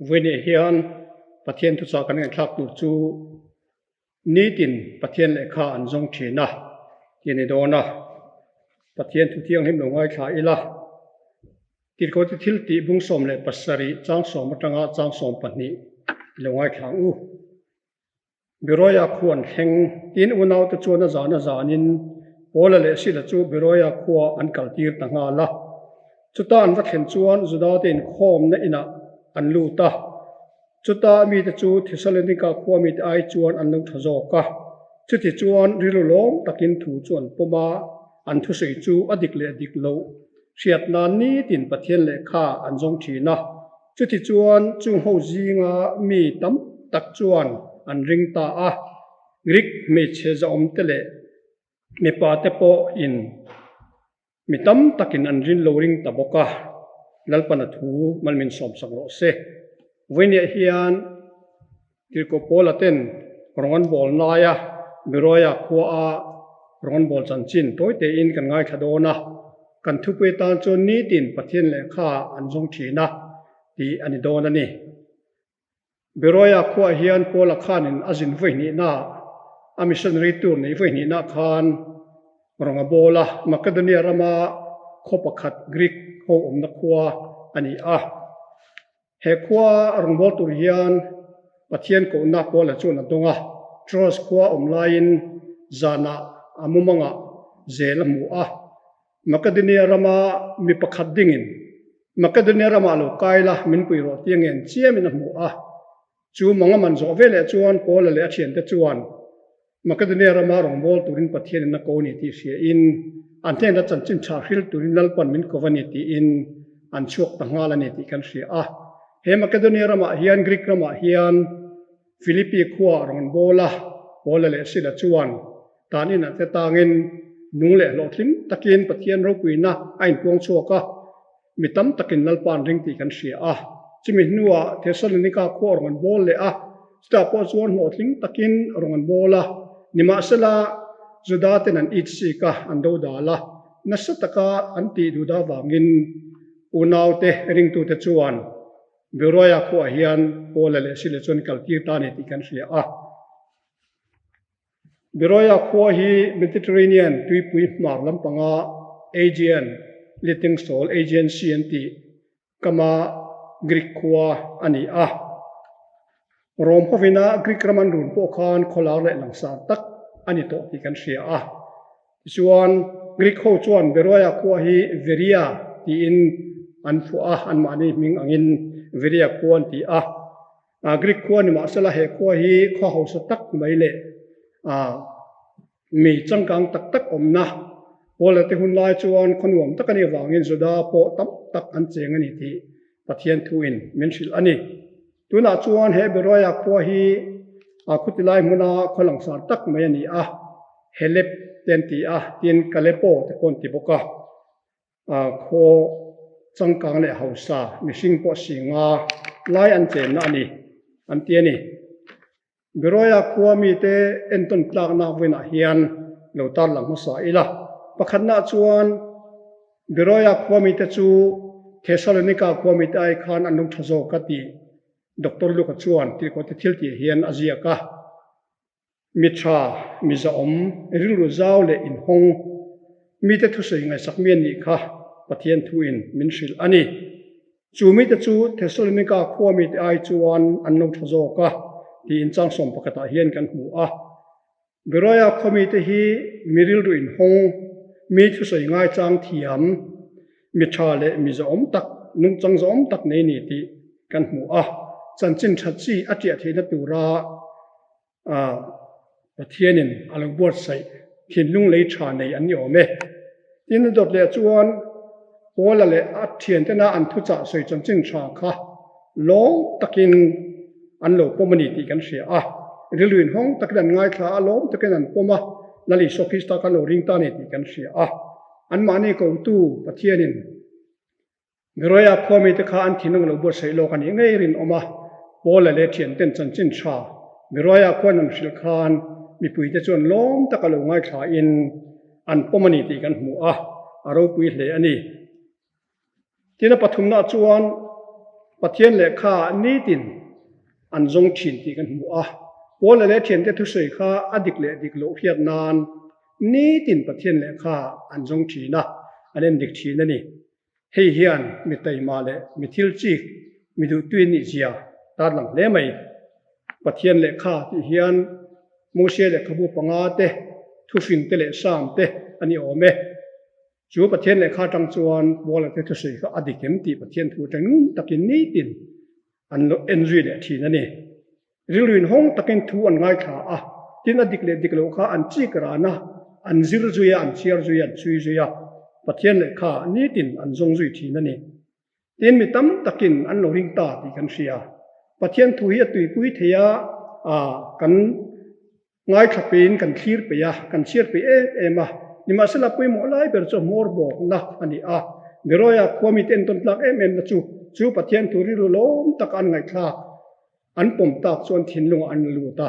Vawiinah hian Pathian thuchah kan ngaihthlak tur chu nitin Pathian lehkha an zawng thin a tih a ni dawn a. Pathian thu thianghlim lo ngaithla ila, Tirhkohte thil tih bung 17 chang sawm atanga chang 12 i lo ngaithla ang u. Beroia khu an thleng. Tin, unaute chuan a zan a zanin Paula leh Sila chu Beroia khua an kaltir ta nghal a. Chuta an va thlen chuan Judate inkhawmna inah an lut a. Chuta mite chu Thesalonika khua mite ai chuan an lo tha zawk a. Chuti chuan rilru lawm takin thu chu an pawm a, an thusawi chu a dik leh dik loh hriat nan nitin Pathian lehkha an zawng thin a. Chutichuan chung ho zinga mi tam tak chuan an ring ta a, Greek hmeichhe zahawmte leh mipa te pawhin mi tam takin an rin lo ring ta bawk a, Lalpana thu malmin sawmsak rawh se. Vawinia hian Tirhkoh Paula ten rawng an bawl laia Beroia khua a rawng an bawl chanchin tawi tein kan ngaithla dawn a, kan thupui atan chuan nitin Pathian lehkha an zawng thin a tih a ni dawn a ni. Beroia khuaah hian Paula khanin a zin vawi hnihna a missionary tour nei vawi hnihna khan rawng a bawl a, Makedonia rama khaw pakhat Greek ho awmna khua a ni a. He khua a rawn bawl tur hian Pathian kohna Paula chuan a dawng a, Troas khua awm laiin zanah a mumangah zel a hmu a. Makedonia rama mi pakhat dingin, Makedonia ramah lo kai la, min pui rawh tia ngen chiamin a hmu a. Chu manga man zawh veleh chuan Paula leh a thiante chuan Makedonia rama rawngbâwl tûrin Pathianin a ko a ni tih hriain, an hnêna chanchin ṭha hril tûrin Lalpan min ko a ni tiin an chhuak ta nghâl a ni tih kan hria a. He Makedonia ramah hian, Greek ramah hian, Philippi khuaah rawngbâwl a, Paula leh Sila chuan tân inah te tângin nung leh hlawhtling takin Pathian ropuina a inpuang chhuak a, mi tam takin Lalpa an ring tih kan hria a. Chumi hnuah Thesalonika khua rawn an bawl leh a, chutah pawh chuan hlawhtling takin rawn an bawl a. Nimahsela, Juda ten an it sik a, an do dal a, nasa taka an tih duhdah avangin unaute ringtute chuan Beroia khuaah hian Paula leh Sila chuan kaltir ta a ni tih kan hria a. Beroia khua hi Mediterranean tuipui hmar lampanga Aegean, Littingsawl Aegean Sea an tih kama Greek khua a ni a. Rom hovina Greek ram an run pawh khan khawlar leh langsar tak a ni tawh tih kan hria a. Tichuan, Greek ho chuan Beroia khua hi Veria tiin an phuah a, anmahni hming angin Veria khua an ti a. Greek khua ni mahsela he khua hi khaw hausa tak mai leh mi changkang tak tak awmna Paula te hun lai chuan khaw nuam tak a nih avangin Juda pawh tam tak an cheng a ni tih Pathian thuin min hrilh a ni. Tunah chuan he Beroia khua hi khuti lai hmuna khaw langsar tak mai a ni a, Helep te an ti a, tin Kalepo te pawh an ti bawk a. Khaw changkang leh hausa mihring pawh si nga lai an chenna a ni an ti a ni. Beroia khua mite entawn tlakna vawiinah hian lo tarlang hmasa ila. Pakhatnaah chuan Beroia khua mite chu Thesalonika khua mite ai khan an lo tha zawk a tih Doctor Luka chuan tirhkohte thil tih hian a ziak a. Mi tha, mi zahawm, rilru zau leh inhawng, mite thusawi ngaihsak mi an nih kha Pathian thuin min hrilh a ni. Chu mite chu Thesalonika khua mite ai chuan an lo tha zawk a tiin chang sawm pakhatah hian kan hmu a. Beroia khua mite hi mi rilru inhawng, mi thusawi ngaichang thiam, mi tha leh mi zahawm tak, nungchang zahawm tak nei ni tih kan hmu a. Chanchin tha chi a tiah theihna tura Pathianin a lo buatsaih thinlung lei tha nei an ni awm e. Tin, a dawt leh chuan Paula leh a thiantena an thuchah sawi chanchin tha kha lawm takin an lo pawm a ni tih kan hria a. Rilru inhawng takin an ngaithla a, lawm takin an pawm a, Lal Isua Krista kha an lo ring ta a ni tih kan hria a. Anmahni kotu Pathianin Beroia khua mite kha an thinlung lo buatsaih lawk a nih ngei rinawm a, Paula leh thianten chanchin tha Beroia khuan an hrilh khan mipuite chuan lawm taka lo ngaithlain an pawm a ni tih kan hmu a, a ropui hle a ni. Tin a pathumnaah chuan. Pathian lehkha nitin an zawng thin tih kan hmu a. Paula leh thiante thusawi kha a dik leh dik loh hriat nan nitin Pathian lehkha an zawng thin a, an en dik thin a ni. Hei hian mi taima leh mi thil chik, mi duhtui nih zia tarlang hle mai. Pathian lehkha tih hian Mose lehkhabu panga te, thufing te leh Sam te a ni awm e. Chu Pathian lehkha atang chuan Paula te thusawi kha a dik em tih Pathian thu atang ngun takin nitin an lo en zui leh thin a ni. Rilru inhawng takin thu an ngaithla a, tin a dik leh dik loh kha an chik ran a, an zir zui a, an chhiar zui a, an chhui zui a, Pathian lehkha nitin an zawng zui thin a ni. Tin mi tam takin an lo ring ta tih kan hria. Pathian thu hi a tuipui thei a, kan Ngaithla peiin kan thlir peih a, kan chhiar peih em em a. Nimahsela pawimawh lai ber chu hmawr bawkna a ni a. Beroia khua mite entawn tlak em emna chu chu Pathian thu rilru lawm taka an ngaihthlak, an pawm tak chuan thinlungah an la lut a.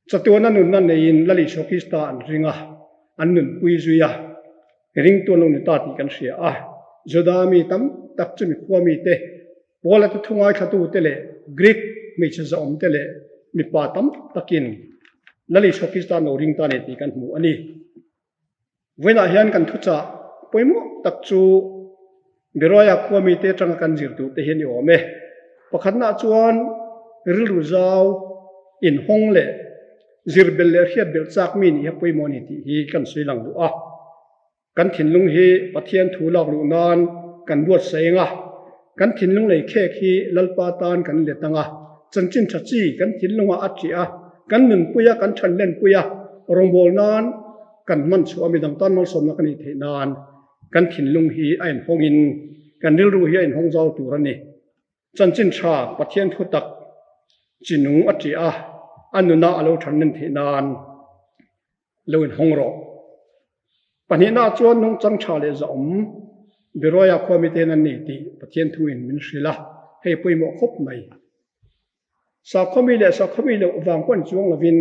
Chatuana nunna neiin Lal Isua Krista an ring a, an nunpui zui a, ringtu an lo ni ta tih kan hria a. Juda mi tam tak chu mikhua mite Paula te thu ngaithlatute leh Greek hmeichhe zahawmte leh mipa tam takin Lal Isua Krista an lo ring ta a ni tih kan hmu a ni. Vawiinah hian kan thuchah pawimawh tak chu Beroia khua mite atanga kan zir tur te hi a ni awm e. Pakhatnaah chuan rilru zau, inhawng leh zir belh leh hriat belh chak mi nih hi a pawimawh a ni tih hi kan sawi lang duh a. Kan thinlung hi Pathian thu lak luh nan kan buatsaih ang a, kan thinlung lei khek hi Lalpa tan kan let ang a, chanchin tha chi kan thinlungah a ṭih a, kan nunpui a, kan ṭhanlenpui a, rawngbâwl nan kan hman chhuah a, midang tan malsawmna ka nih theih nan kan thinlung hi a inhawngin kan rilru hi a inhawng zau tur a ni. Chanchin tha Pathian thu tak chi nung a ṭih a, a nuna a lo ṭhanlen theih nan lo inhawng rawh. Pahnihna chuan nungchang tha leh zahawm Beroia khua mite hian an nei tih Pathian thuin min hrilh a, hei pawimawh khawp mai. Sakhawmi leh sakhawmi loh vang pawh ni chuang lovin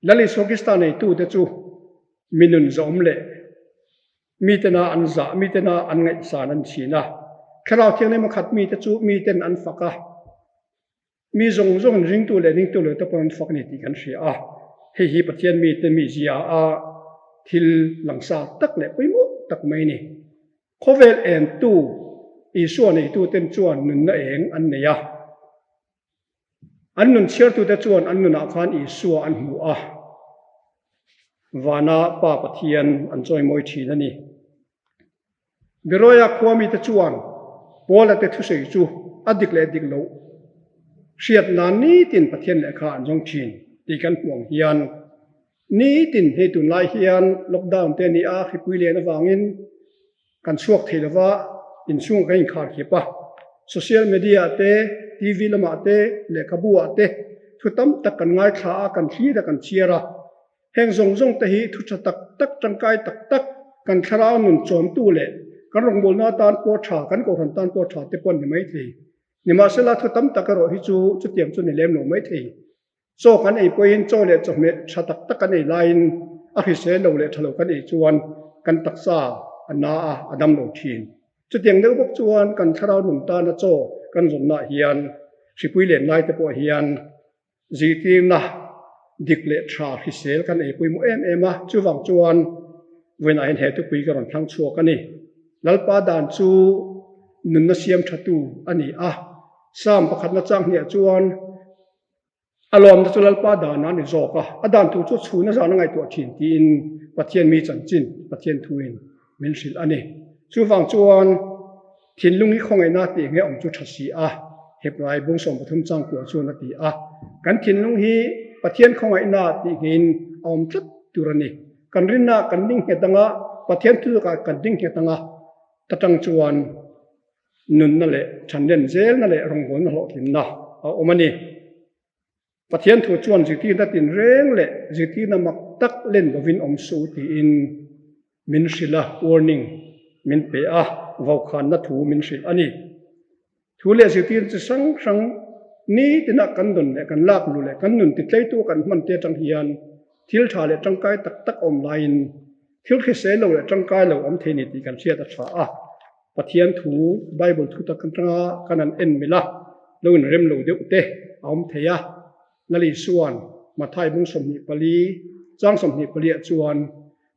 Lal Isua Krista neitute chu mi nun zahawm leh mitena an zah, mitena an ngaihsan an chhin a. Thlarau Thianghlim a khat mite chu miten an fak a. Mi zawng zawngin ringtu leh ringtu lo te pawh an fak a ni tih kan hria a, hei hi Pathian mite mizia a thil langsa tak leh pawimawh tak mai a ni. Khawvel entu Isua neituten chuan nunna eng an nei a, an nun chhiartute chuan an nunah khan Isua an hmu a, vana Pa Pathian an chawimawi thin a ni. Beroia khua mite chuan Paula te thusawi chu a dik leh dik loh hriat nan nitin Pathian lehkha an zawng thin tih kan hmuh ang hian nitin hei tunlai hian lockdown te a ni a, hripui len avangin kan chhuak thei lova inchhungah kan inkhar khip a, social media ah te, TV lamah te, lehkhabu ah te thu tam tak kan ngaithla a, kan thlir a, kan chhiar a. Heng zawng zawng te hi thu tha tak tak, tangkai tak tak, kan thlarau nun chawmtu leh kan rawngbawlna atan pawh tha, kan kohhran tan pawh tha te pawh an ni maithei. Nimahsela thu tam tak erawh hi chu chutiang chu ni lem lo maithei. Chaw kan ei pawhin chaw leh chawhmeh tha tak tak kan ei laiin a hrisel lo leh tha lo kan ei chuan kan taksa a na a, a dam lo thin. Chutiang deuh bawk chuan kan thlarau nun tana chaw kan zawnnaah hian hripui len lai te pawh hian Zirtirna dik leh tha hrisel kan ei pawimawh em em a, chuvang chuan vawiinah hian he thupui ka rawn thlang chhuak a ni. Lalpa dan chu nunna siam thatu a ni a, Psalm pakhatna chang hniah chuan a lawmna chu Lalpa danah a ni zawk a, a dan tur chu chhuna zan a ngaihtuah thin tiin Pathian mi chanchin Pathian thuin min hrilh a ni. Chuvang chuan thinlung hi khawngaihna tih nge awm chu tha si a, Hebrai bung 13 changkua chuan a ti a. Kan thinlung hi Pathian khawngaihna tih ngeiin a awm tlat tur a ni. Kan rinna kan ding nghet anga, Pathian thuthlukah kan ding nghet anga, ta tang chuan nunna leh thanlen zelna leh rawngbawlna hlawhtlinna a awm a ni. Pathian thu chuan zirtirna tinreng leh zirtirna mak tak len lovin awm suh tiin min hrilh a, warning min pe a, vaukhanna thu min hrilh a ni. Thu leh zirtirna chi hrang hrang nitina kan dawn leh kan lak luh leh kan nun titleitu kan hman te atang hian thil tha leh tangkai tak tak awm laiin thil hrisel lo leh tangkai lo awm thei ni tih kan hriat a tha a. Pathian thu, Bible thu tak atanga kan han en mil a, lo inrem lo deuh te a awm thei a. Lali Suan, Mathai bung 24, chang 24 ah chuan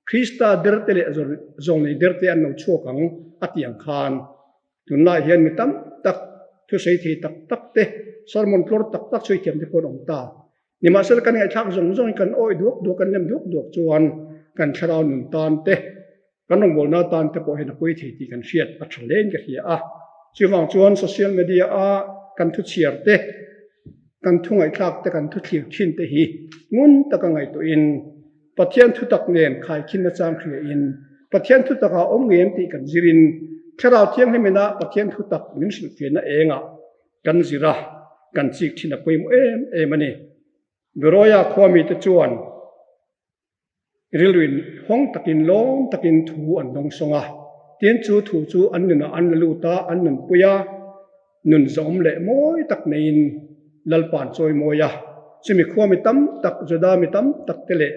Krista derte leh zawnglei derte an lo chhuak ang a tih ang khan tunlai hian mi tam tak thusawi thei tak tak te, sermon tlawr tak tak sawi thiam te pawh an awm ta. Nimahsela kan ngaihthlak zawng zawngin kan awih duak duak, kan lem duak duak chuan kan thlarau nun tan te, kan rawngbawlna tan te pawh hian a pawi thei tih kan hriat a tha hlein ka hria a. Chuvang chuan social media a kan thu chhiar te, kan thu ngaihthlak te, kan thu thlir thin te hi ngun taka ngaihtuahin Pathian thutak nen khaikhin nachang hriain Pathian thutakah awm ngem tih kan zirin Thlarau Thianghlimina Pathian thutak min hrilhfiahna engah kan zir a, kan chik thin a pawimawh em em a ni. Beroia khua mite chuan rilruin hawng takin lawm takin thu an dawng sawng a, tin chu thu chu an nunah an la lut a, an nunpui a, nun zawm leh mawi tak neiin Lalpa an chawi mawi a. Chumi khua mi tam tak, Juda mi tam tak te leh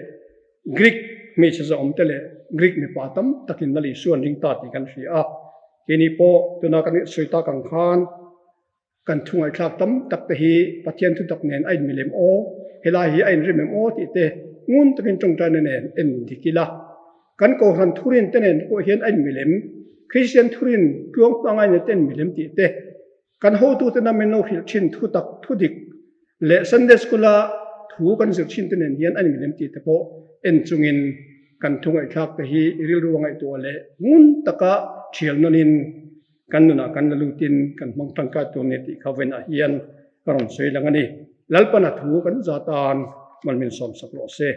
Greek hmeichhe zawm te leh Greek mipa tam takin Lal Isua an ring ta tih kan hria a. Keini pawh tuna kan sawi tak ang khan kan thu ngaihthlak tam tak te hi Pathian thutak nen a inmil em aw, helai hi a inrim em aw tih te ngun takin tawngtaina nen en dik ila. Kan Kohhran thurin te nen pawh hian a inmil em, Kristian thurin tluang pangaina te inmil em tih te Kan hotute min lo hrilh thin thutak thudik leh Sunday School-a thu kan zir thin te nen hian a inmilem tih te pawh en chungin kan thu ngaihthlak te hi rilru a ngaihtuah leh ngun taka thial nawnin kan nunah kan la lutin kan hmang tangkai tur ni tih kha vawiinah hian ka rawn sawi lang a ni. Lalpana thu kan zat an malmin sawmsak rawh se.